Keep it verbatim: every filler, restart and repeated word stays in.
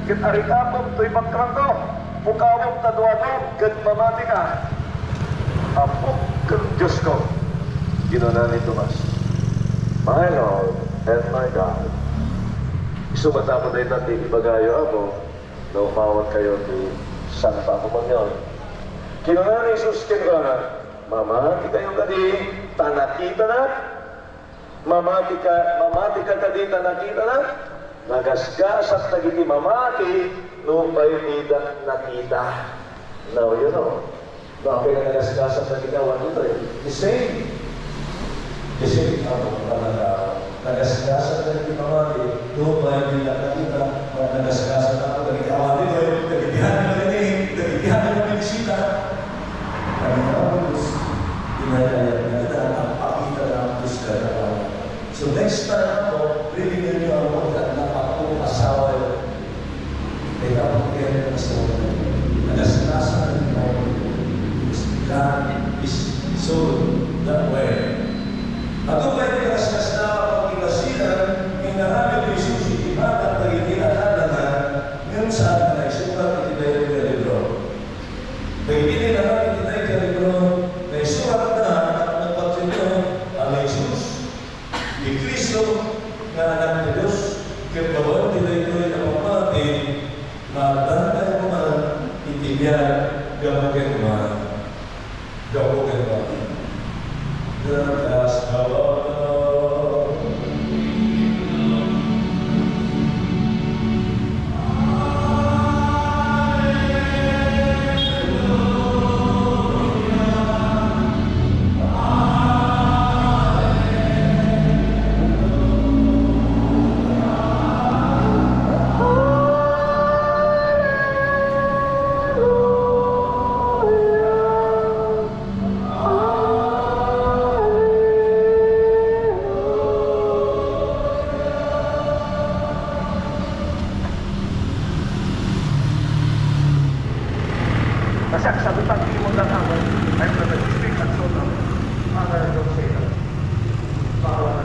Ket arikapem toy bakrangko, pukawem ta duadua ket mamatika. Apok ken Diosko, kinuna ni Tomas. My Lord and my God. Isu met, Apo, dayta ti ibagayo, Apo, no umawankayo ti Santa Komunion. Kinuna ni Jesus kenkuana, "Mamatikayo kadi ta nakitanak?" Mamatika, mamatika kadi ta nakitanak? Nagasgasak dagiti mamati nupay didak nakita. Now you know. No, apay nga nagasgasak dagiti awan ditoy? The same. The same, ano, talaga. Nagasgasak dagiti mamati nupay didak nakita. Nagasgasak ako dagiti awan ditoy. Dagiti ano na rin eh. Dagiti ano na rin bisita. Kami nga, Diyos, inayayat nga kita, ang pakita ng Diyos ka na. So, next time ako, really ninyo ang pagkat na ako, asawa yun. Kaya ako, kaya yung asawa yun. Nagasikaso na rin ako. God is so that way. Ako pa yung nagaskas na ako, kinasinan, yung naramid ni Jesus, yung imanat na hindi alalana, yung saan na naisulat, hindi na yung libro. Dagiti nailabit iti dayta a libro, naisuratna a nagpatibay a ni Jesus, ni Cristo nga Anak ti Dios, ket babaen ti daytoy a pammati, maaddanta man iti biag gapu kenkuana. Gapu kenkuana. Nasaksabitan ti imong gagawan, I'm not a district at so now. Father, don't say that. Bawal.